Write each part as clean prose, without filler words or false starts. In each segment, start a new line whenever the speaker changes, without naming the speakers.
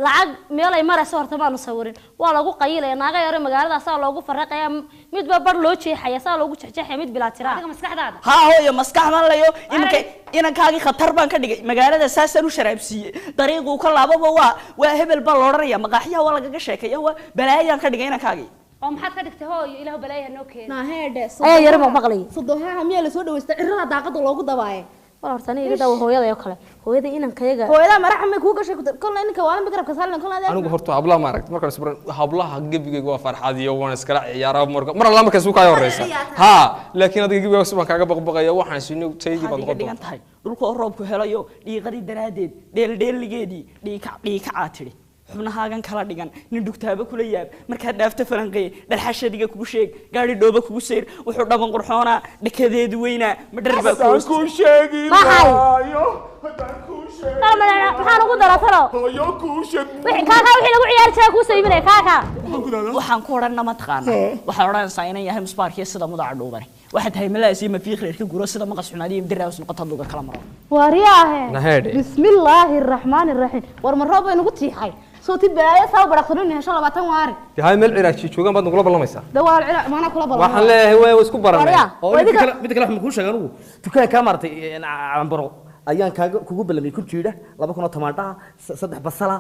Lacag meel ay marayso horta maanu sawirin. Waa lagu qayilaya naaga yare magaalada, saa loogu faraqaya, midba bar loo jeexaya, saa loogu jeexjeexaya, mid bilaa tiraa.
Adiga maskaxdaada.
Haa hooyo, maskax baan layo. Iminka inankaagii khatar baan ka dhigay, magaalada saasaan u sharaabsiiyey, dariiquu ka laababa waa hebel baa la odhanaya, maqaaxiyaha waa lagaga sheekeeya, waa balaayaan ka dhigay inankaagii.
Oo maxaad ka dhigtay hooyo? Ilaahu balaayaha noo keena.
Naaheedhe.
Ayaa yara ma maqlay.
Sodohaha miyaa lasoo dhawaysta cirada daaqada loogu dabaaye?
Wal horta aniga iga daawo hooyada oo kale, hooyada inankayaga.
Hooyada maraxa may kuu gashay, kolna inanka waalan bigarabka saalan kolna adeer.
Anigu horta hablaha ma aragti markaan isbaran, hablaha gebigayga waa farxad iyo waan iskala ciyaaraa marka mar alla markaas uu kaa horeysa. Ha, laakiin adiga gebigaaga si baan kaaga baqbaqaya, waxaan sinay taydii baad
waxaad iga
noqon
dhigan
doontaa.
Tahay dhulka oo roobku helayo dhiiqadii daraaddeed dheeldheeligeedii dhiika dhiikacaa tidhi, xubnahaagan kala dhigan nin dhugtaaba kula yaab, markaad dhaafto falanqeye dharxashadiga kugu sheeg, gaadhi dhooba kugu seyr, wuxuu dhaban qurxoonaa, dhakadeedu weynaa, madhar baa ku
Haddaan kuu sheegi
Maxay?
waayo, haddaan kuu sheegi
Maxaan ugu daraa talo?
Hooyo kuu sheeg.
Wixii kaakaa, wixii lagu ciyaari jiraa kuu soo iibinaya kaakaa.
Waxaan ku odhanna ma taqaana, waxaad odhanaysaa inan yahay musbaarkiyo sida mudaca dhuubane, waxaad tahay malaas iyo mafiiq reerka guro, sida maqas xumaadiyo imdiraas noqota duga kala maro.
Waaryaahe.
Naheedhe.
Bismillaahi araxmaani raxiim, war ma roob bay nagu tiixay? Soo ti balaayo saa baraqsano in hesho 20 waari.
Dee hay, meel ciraaji joogaan baad nagula ballamaysaa.
Dawaal cira maana kula ballan.
Waxaan leeyahay waa isku baranay.
Waryaa.
Oo
waa
midda
idinka
kale, midda kale waxaan kuu sheegay, anigu dukaankaa maaragtay cambaro ayaan kaaga kugu ballamiyey 1000 jiidha, 2000 oo tamaandhaha, 3 basala,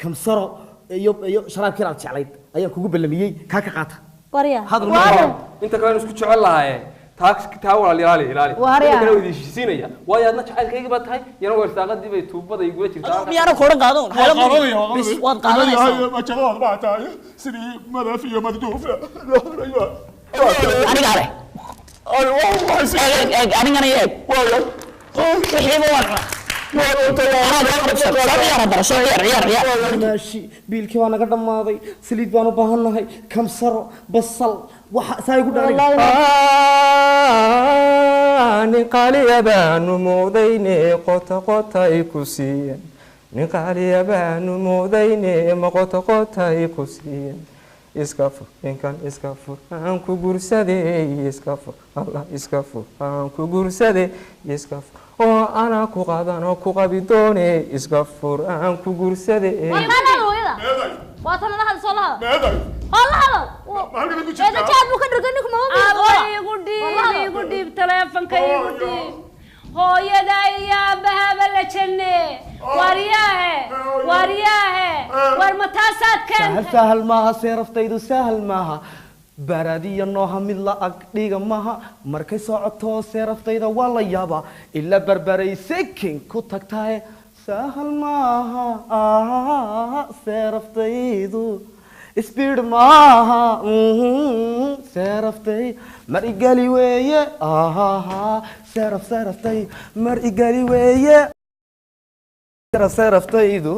kamsaro iyo sharaabkii aad jeclayd ayaan kugu ballamiyey, kaa ka qaata.
Waryaa.
Hadal ma rabo.
Inta kale isku jecel lahaaye, taa taa walaal ilaali ilaali.
Waaryaa.
Inta kale waa idin heshiisiinaya, waayo adna jacaylkaygii baa tahay, yana weersaaqadii bay tuubada igula jirtaa.
Miyaana ku odhan qaadon?
Waa qaadanaya, waa
Bis
qaadanaya.
waad qaadanaysaa.
Majalaad baa tahay sidii madaf iyo madduuf.
Aniga leh. Eeg eeg, anigana eeg, wixiiba waan cunaa. Soo ciyaar haddana, soo ciyaar, ciyaar ciyaar.
Maashi biilkii baa naga dhammaaday, saliid baan u baahannahay, kamsaro, basal, waxa saa igu dhalay.
Nin qaaliya baanu moodayne, qota qota ay ku siiyeen. Nin qaaliya baanu moodayne, ma qota qota ay ku siiyeen? Iska fur ninkan, iska fur aan ku guursadey, iska fur Allah, iska fur aan ku guursadey, iska fur oo anaa ku qadan oo ku qabi doone, iska fur aan ku guursadey.
Waa kaa hooyada, waa tan la hadal, soo la hadal.
Meeday?
Oo la hadal.
Ma halkan ku
eeda
jirtaa?
Jaad buu ka dhirgay ninku, mama
Aabo,
biil.
iigu dhiib, iigu dhiib taleefanka, iigu dhiib. Hooyada iyo aabahaba la janne. Waryaahe, waryaahe, war ma taasaad
Sahal
keentay?
Sahal maaha seeraftaydu, sahal maaha, baradiya nooha mid la ag dhiga maaha, markay socoto seeraftayda waa la yaabaa, ila barbaray sekin ku tagtaye, sahal maaha seeraftaydu, speed maaha, seeraftay mar igali weeye, seeraf seeraftay mar igali weeye, seeraftaydu.